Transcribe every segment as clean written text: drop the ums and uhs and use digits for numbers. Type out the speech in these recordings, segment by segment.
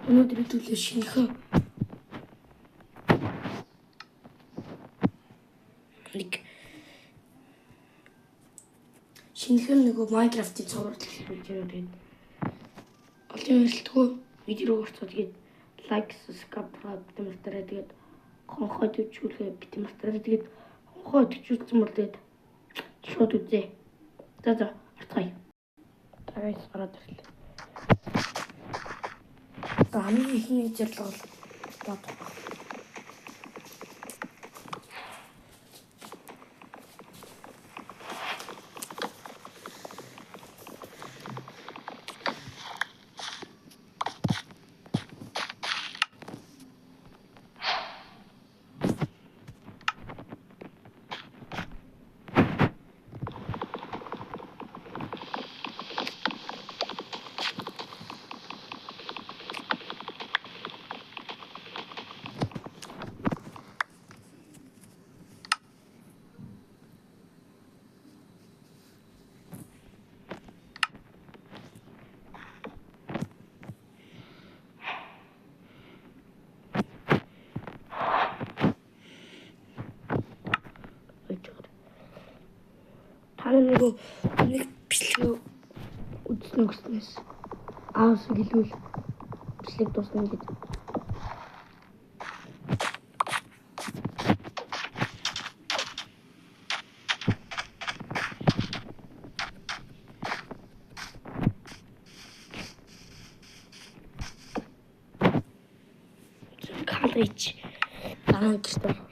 Өнөөдөр хэдүүлээ шинэхэн нэг шинэхэн нөгөө Minecraft-ийн цуврал хийж байна. Тэгээд олон ярилтгүй видео руу орцоо. Тэгээд лайк, subscribe битэн мартаарай. Тэгээд хонхой төвчүүлгээ битэн мартаарай. Тэгээд хонхой төвчүүлсэн бол тэгээд шууд үзье. За за орцгоё. Тарайс гараад ирлээ. Хамгийн ихний зорилго бол бодох. Та нөгөө нэг бичлэг үзсэн гэснээс аавс гэлвэл бичлэг дуусна гэж. Калрич дараа гэрт болох.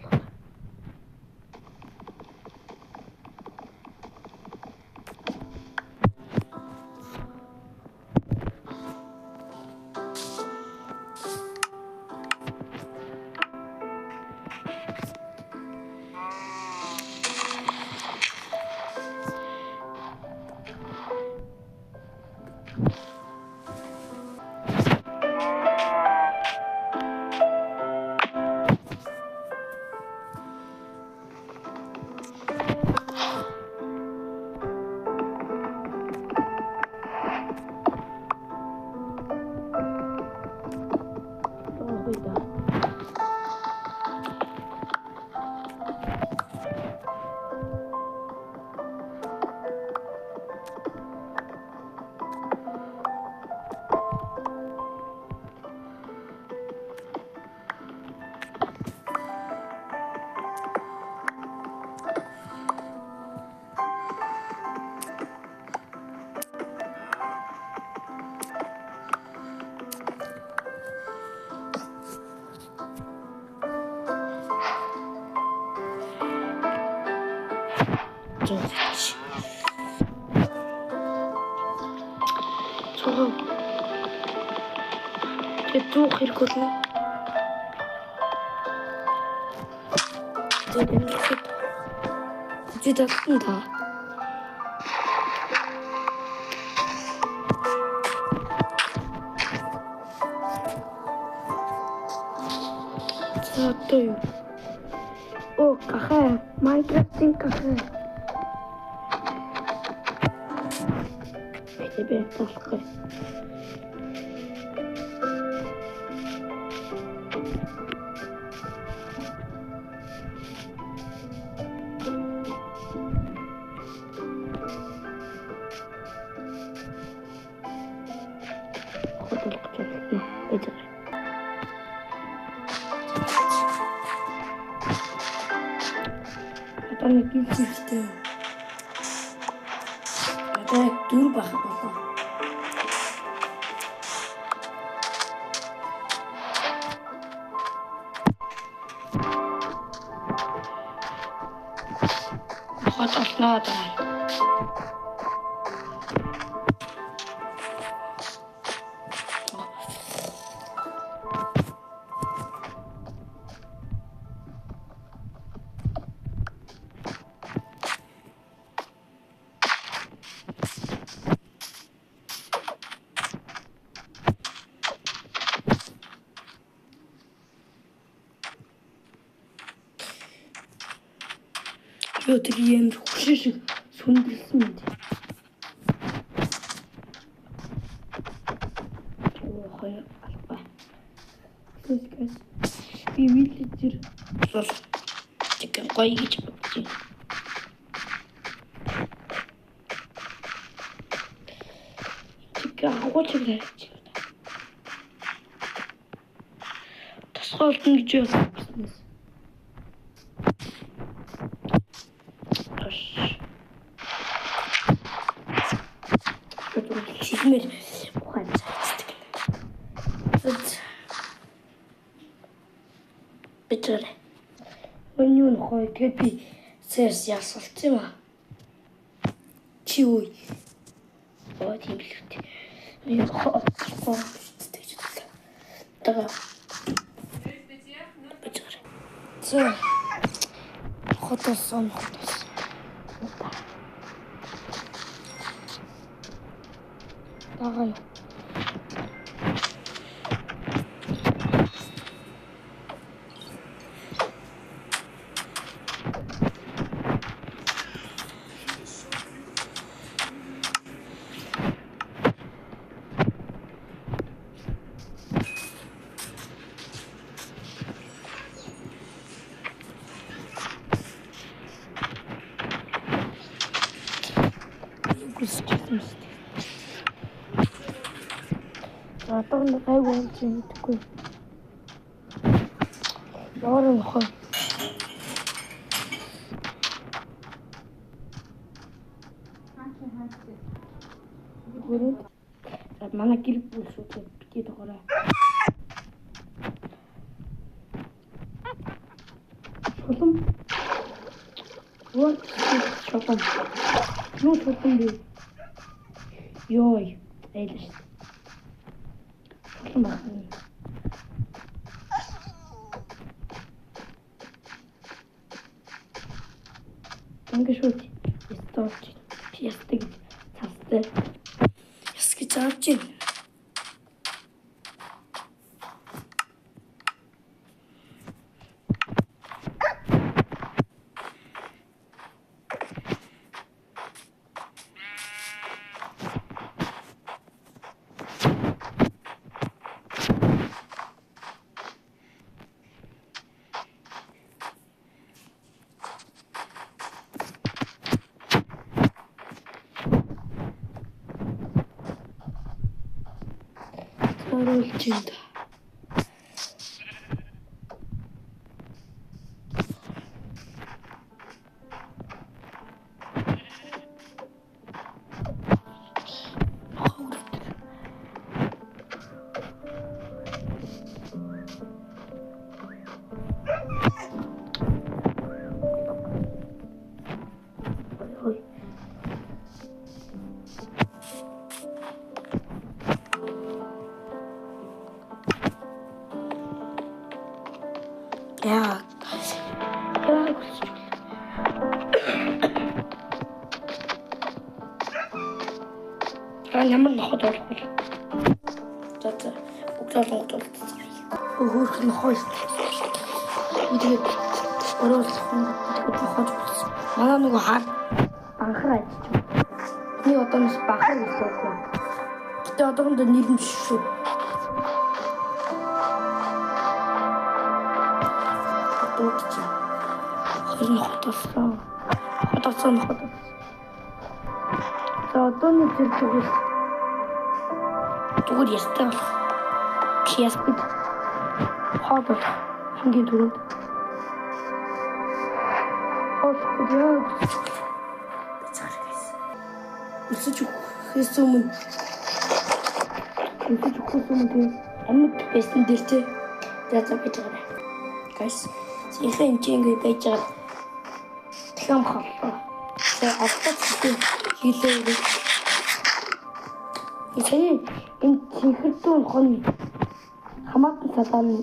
Тэгээд зүүх хэрэг болно. Тэгээд ингээд үзээд алсан та. За одоо юу? О, кафе. Minecraft-ийн кафе. Би таахгүй. Одоо нэг гинт хэрэгтэй. Одоо яг 4 байх болоо. Хот олноо даа. Йоо тэр юм хөшөө шиг сүндэлсэн юм. Оо хоёр алба. Guys. Би villager бол чиг гоё гэж бодож байна. Чиг агуулж тавьчих. Тосгоолтно гэж бодсон. Чигмэр ухаан цайцдаг. Бичээрэй. Өнөө нөхөө тэгээд би сэрс ясалцсан юм аа. Чи үе. Оо тийм л үү. Би хоо гэж бодлоо. Тага. Бичээрэй. За. Хотосон хотосон. Тага. Одоо гайгүй болж мэдэхгүй. Ямар нөхөө. Гүрээд. За манай гэр бүл шүү дээ. Битгий тоогоорой. Шулам. What? Шулам. Юу шулам бэ? Йой, айлаа шүү. Шулам байна. Ингээ шууд ястуулж ястаг цастай яс гэж авч байна. Оруулж байна. Яа. Аа ямар ноход болох вэ? За за. Бүгд олонгод болцсон. Хөөрх нохоо. Тэгээд оруулах нь нохож болсон. Манай нөгөө хар банхар ажиллаж байна. Миний одоо нэс банхар гэж байна. Гэтэ одоохондоо нэр нь биш шүү. Дуудаж. Хоёр ноход болсон. Хотосон ноход. За одооны зэрэг зүгээр ястай болох. Ястай. Хол болох. Хамгийн түрүүнд. Хоолгүй яа. Бицаар гэсэн. Өсөж өгөхөөс өмнө тийм амьд байсан дээр тий. За за байж байгаа. Guys, саяхан энэ ингэ байж байгаа. Дахиад холлоо. За одоо зүгт хийлээ. Сая энэ чихэрдүүн хон хамаатан салааны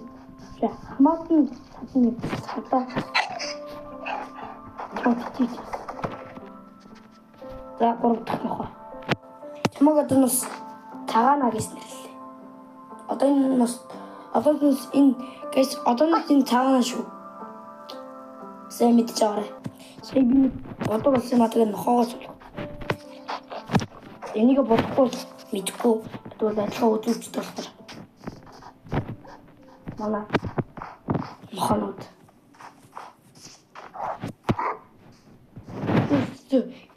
хамаатан садны салаа чотчих. За гурав дахь нохоо. Чамаг одоо нас цагаана гэж нэрлэлээ. Одоо энэ нас одоо энэ guys одоо энэ цагаана шүү. Сайн мэдж байгаарай. Сая би бодог болсон юм а тэгээ нохоогоос болох. Энийг бодохгүй мэдэхгүй тэгвэл адилхан үзүүлж болохоор. Манай нохонууд.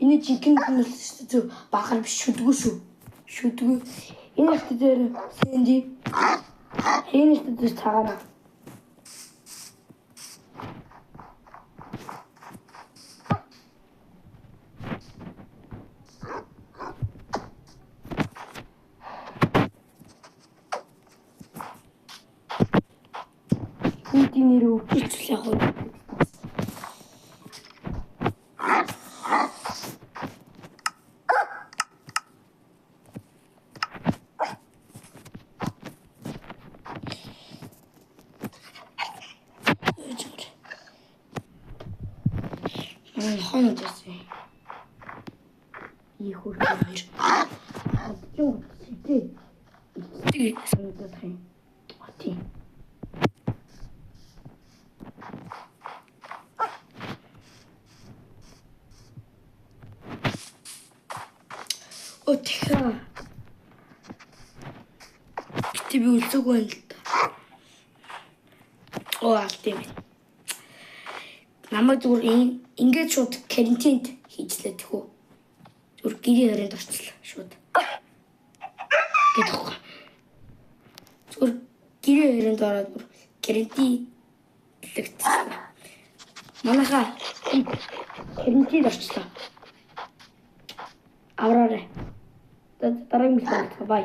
Энэ жинхэнэ хүмүүс шүү дээ. Баахар биш шүдгүү шүү. Шүдгүү. Энэ их дээр Сэнди. Энэ их дээр цагаана. Нийтийн нэр өвчлөл яг уу. Манай хонод байсан. Их хөрхөн хоёр. Юу сэтгэл санагдаад байна. Тийм. О тэхээ. Гэтэ би үлзээгүй байна л да. Оо алт юм. Намайг зүгээр ингээд шууд карантинд хийжлээ тэхүү. Зүгээр гэрээ хараад орчлоо шууд. Гэдэг хөө. Зүгээр гэрээ хараад ороод бүр карантинлэгдсэн. Манайхаа карантинд орчлоо. Авраарай. Дараагийн бичлэг бай.